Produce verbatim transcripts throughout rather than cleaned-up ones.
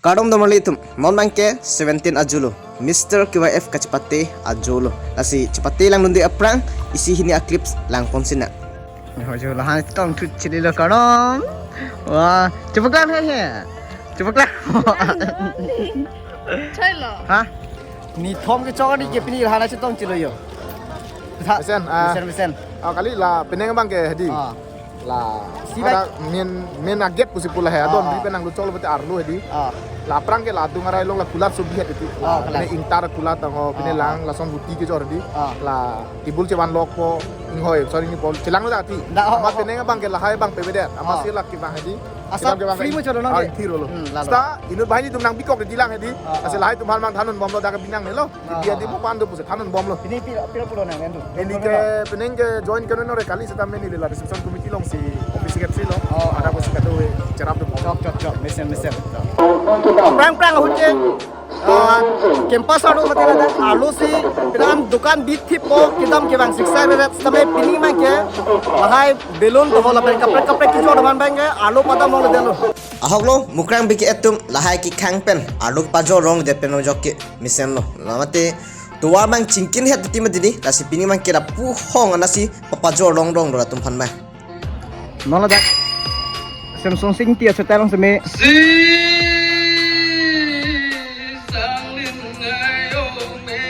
Kardom damrli atum, non abangke seventeen ajo lo, Mister K Y F kachepate ajo lo. Lasi chepate langdunde aphrang isi hini a-clips langpon sinang. Hojo lahai tong thut chili lo kardom. Wah, chepaklang hai he. Chepaklang. Chai lo. Ha? Nithom kechok ni ke pini lahai chetong chilo yo. Ha? Mesen, ah. Mesen, mesen. Ah, kali la penang abangke hedi. Ah. La, si ada bai- main, main a-gate pusi pu lahai, ah, adon, ah, di penang lu cholo pete arlo hedi. Ah. La aphrang ke la adung arai along la kulat so bihat hedi. Ah, la kulat. Pine ingtar kulat tang ho, pine, ah, lang, ah, lason buti kejor hedi. Ah. La tibul chevan lokpo, inghoi, sorry ni pol, chelang lo dati. Nda, oh, amat, oh, penang abangke lahai abang pebedet. Amat, ah, si la kevang hedi. Asap kedam kevang free hedi. Mo cholo nang ah, ke? Thir lo. Hmm, lalo. Sta, inut banghini atum nangpikok hedi lang hedi. Ah, ase, ah, lahai atum aphan abang thanon bomlo dak binang nelo. Ah, dia ah, di ah, mo pan do pusi thanon bomlo. Ini pira, pira pulo nang, Andrew? Ini ke penang ke join ke non re kali seta main neli la reception committee alongsi office secretary lo. Oh, oh. Ada pusi kado cherap do. Chok, chok, chok. Mesen, mesen. Prang, prang, ahut ke. Ah, campus arlo mati ladak, arlo si, pina an dukan bithippo, kedam kevang siksa rerat, sitame pini abangke, lahai balloon toho lapen kaprek kaprek kecho doman abangke, arlo padam longledetlo. Ahok lo, Mukrang B K F atum, lahai kekhang pen, arlo pajor longledet pen ojok ke, mesen lo. La mate, tovar abang chingkin het ti mati di, lasi pini abangke lapu hong anasi, papajor long long lo latum aphan abang. Non ladak Semson Sing Ingti achetai along seme. Si sanglin ngayo me.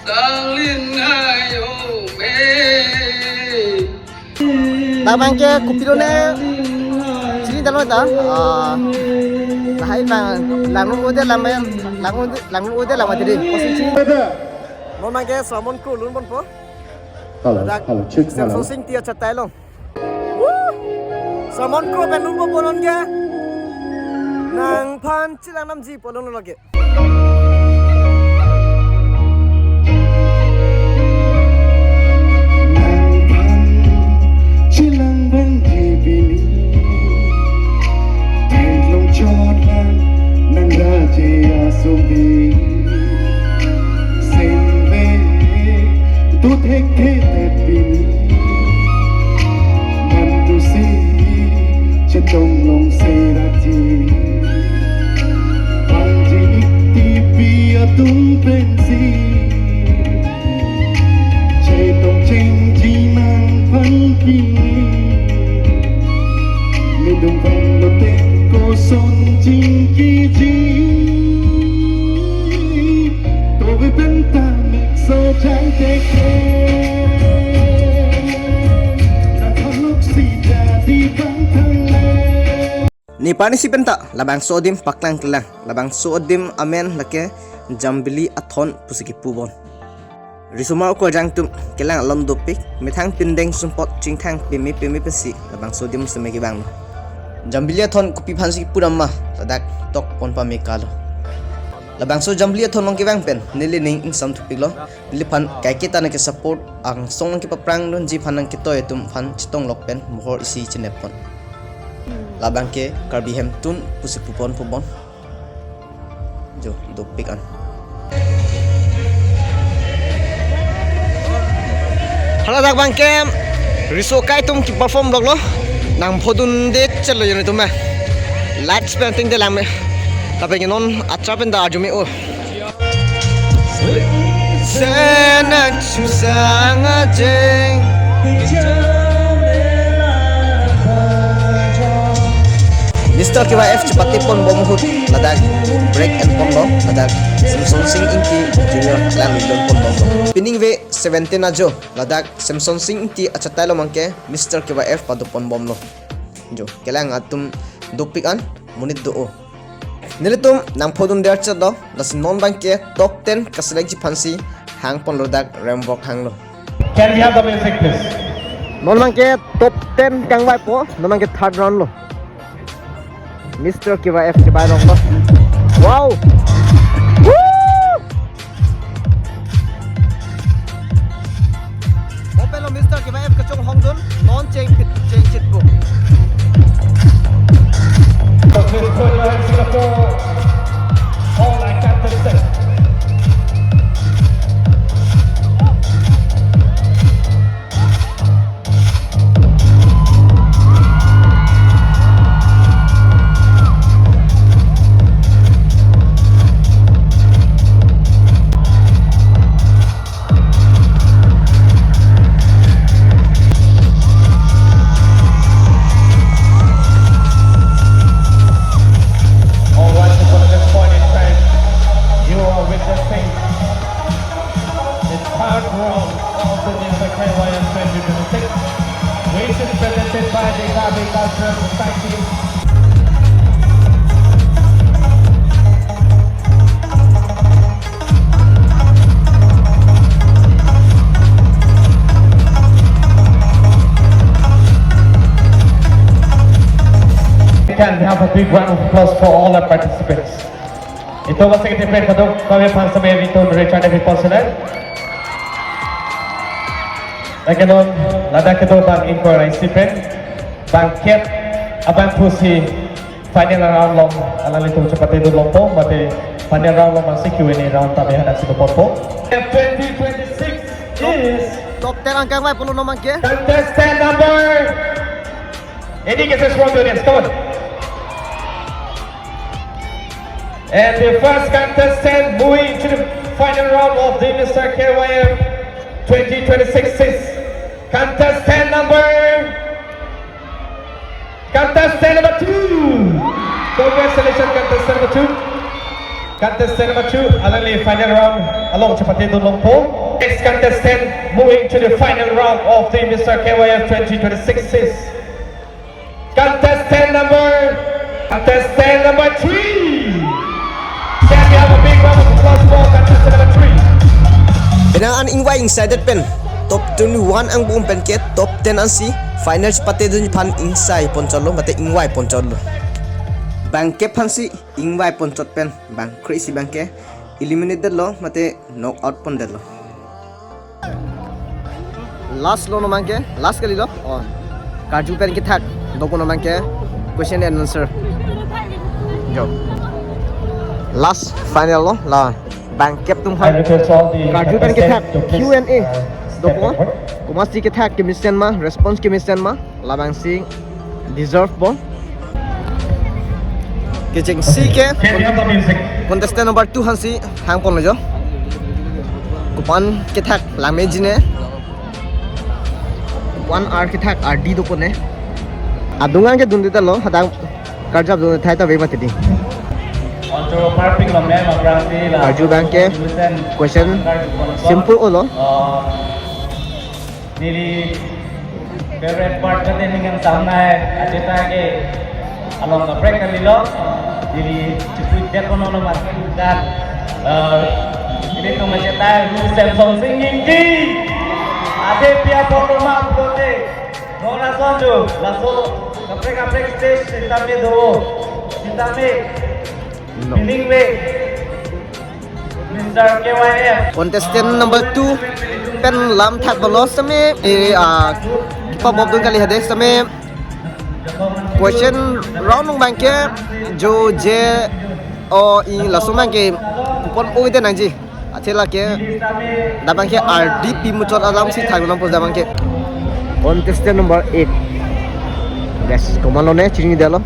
Sanglin ngayo me. Dak abangke kopilo ne. Chini dalo ta. Ah, lahai abang, langno ode lam abang, langno ode, langno ode lam atiri. Kosi chini. Non abangke Sermon Kro lun ponpo. Hello, ladak hello, check, Semson hello. Sing Ingti achetai along. Woo! Sermon Kro pen lun ponpo non ke. Nangphan chelang namji po lun lake. Nangphan chelang bang di pini. Thek longchot lang nang raje asombi. Sengve tu thekthe te pini. Mantu si chetong long serati. Pangji ik tipi atum pensi. Chetong chengji nangphan pini. Midung phan lote koson chingkiji. Tovi penta mikso jang teke. Nangphan lok si jadi bang thangle. Nepal isi penta, labangso adim paklang kelang, labangso adim amen lake Jambili Athon pusi kepubon. Risomar uko jangtum kelang alom dopik, methang pindeng sumpot chingthang peme peme pensi, labangso adim seme kevang. Jambili Athon kopi aphansi kepu dam ma, ladak tok pon pame kalo. Labangso Jambili Athon along kevang pen, neli ning ingsam thupiklo. Neliphan kaiketa nangke support angsong nangkepaprang dunji aphan nangketoi atum aphan chetong lok pen mohor isi chenep pon. Labangke Karbi Hemtun pusi pupon pupon. Jo, dopik an. Haladak abangke riso akai atum keperform lok lo. Nangphodunde chelo yun atum me. Lights painting de lang me. Tapi non atra pen da arju me o. Senak susang ajeng. Mister K Y F chepate pon bom ahut ladak break and pon lo ladak Semson Sing Ingti Junior lang lun pon bom lo. Pining ve seventeen ajo ladak Semson Sing Ingti achetai along abangke Mister K Y F pado pon bom lo. Jo, kelang atum dopik an monit do o. Nelitum nangphodunde archet do, lasi non abangke top ten kaselect ji aphansi hang pon lo dak Remvok hang lo. Can we have the music, please? Non abangke top ten kangvai po, non abangke third round lo. Mister K Y F chibai long lo. Wow! Woo! Open lo Mister K Y F kachonghong dun, non cheng pit, cheng chit po. Please put your hands to the floor. All our captains. Can we have a big round of applause for all the participants? Ito masih kita pen kadok kami pang sampai itu mereka ada di konsulat. Lagi non, ladak itu bang inquiry si pen, bangkep, abang pusi final round along, alanglitum chepatedun longpo, mate final round along masih Q and A round kami hadak situ ponpo. Twenty twenty-six is Top ten angkang vai pulo non abangke. Contestant number. Any guesses from the audience? Come on. And the first contestant moving to the final round of the Mister K Y F twenty twenty-six is contestant number, contestant number two. Congratulations, contestant number two. Contestant number two, alangli final round along chepatedun longpo. Next contestant moving to the final round of the Mister K Y F twenty twenty-six is contestant number, contestant number three. Can we have a big round of applause for contestant number three? Penang an ingvai ingsaidetpen top twenty-one angbong pen ke top ten ansi final chepatedun aphan ingsai ponchotlo mate ingvai ponchotlo. Bangkep aphansi ingvai ponchot pen bangkre-isi abangke eliminate detlo mate knock out pondetlo. Last lo non abangke, last kalilo. Oh. Karju pen kethak dokok non abangke, question and answer. Jo. Last final lo, la bangkep atum aphan. I request all the Karju pen kethak contestants to please, Q and A uh, step dokok. Forward. Komatsi kethak kemesen ma, response kemesen ma, labangsi deserve po. Kechengsi ke. Can we have the music? Contestant number two aphansi hang ponlo jo. Kopan kethak langmeji ne. Kopan ar kethak ardi dokok ne. Adung an ke dundetlo, hadak karju abang thai ta ve mati di. Karju abangke question simple olo. Neli favorite part kate ning kangsam nai, acheta ke along kaprek kalilo. Neli chepui det kono no mas kan. Eh, ilitum acheta Ru Semsonsing Ingti. Ade pia polo ma pulote. Nora sonjo, laso kaprek kaprek stage sitame do. Sitame. No. Meaning way. Mister K Y F. Contestant number two pen lam thak balo sitame, eh, ah, kipa bob dun kali hade sitame question round along abangke jo je o i laso abangke kupon o ide nangji. Athe lake dak abangke ardi pi muchot alamsi thang nangpo dak abangke. Contestant number eight. Yes, komatlo ne chinidetlo.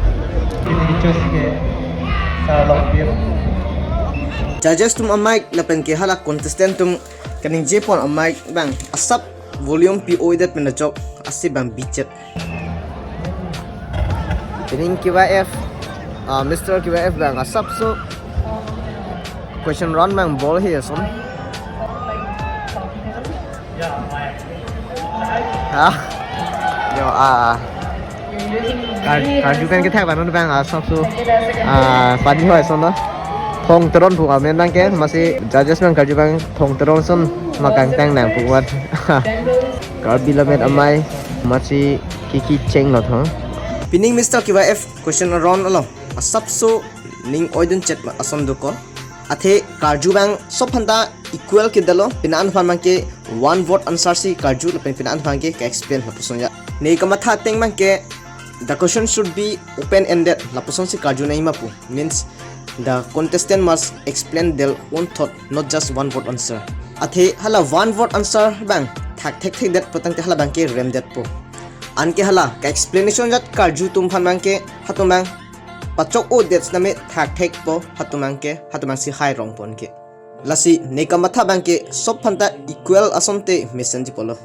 Judges atum a-mic lapen ke hala contestant atum kaningje pon a-mic abang asap volume pi o-edet pen ajok ase abang bichet. Pining K Y F, ah, Mister K Y F abang asapso question round abang bol he ason. Ha? Yo, ah, ah. Kar-, karju pen kethak abang non abang asapso, ah, pani hoi ason lo. Thong Teron pu amen abangke, amatsi judges abang karju abang Thong Teron ason ma kangtang nang pu wan. Karbi Lammet Amei, amatsi kiki chenglo thong. Pining Mister K Y F question round along asapso ning oidun chet ma ason dokok. Athe karju abang sop aphanta equal kedetlo, penang an aphan abangke one word answer si karju lapen penang an aphan ke ka-explain lapuson ya. Ne kamatha ateng abangke the question should be open ended lapuson si karju nangji ma pu. Means the contestant must explain their own thought, not just one word answer. Athe hala one word answer abang thak thekthekdet putangte hala abangke remdetpo. Anke hala ka-explanation jat karju atum aphan abangke halatum abang pachok o-edet sitame thak thekpo halatum abangke, halatum abangsi hai rong ponke. Lasi ne kamatha abangke sop aphanta equal asonte mesenji pulo.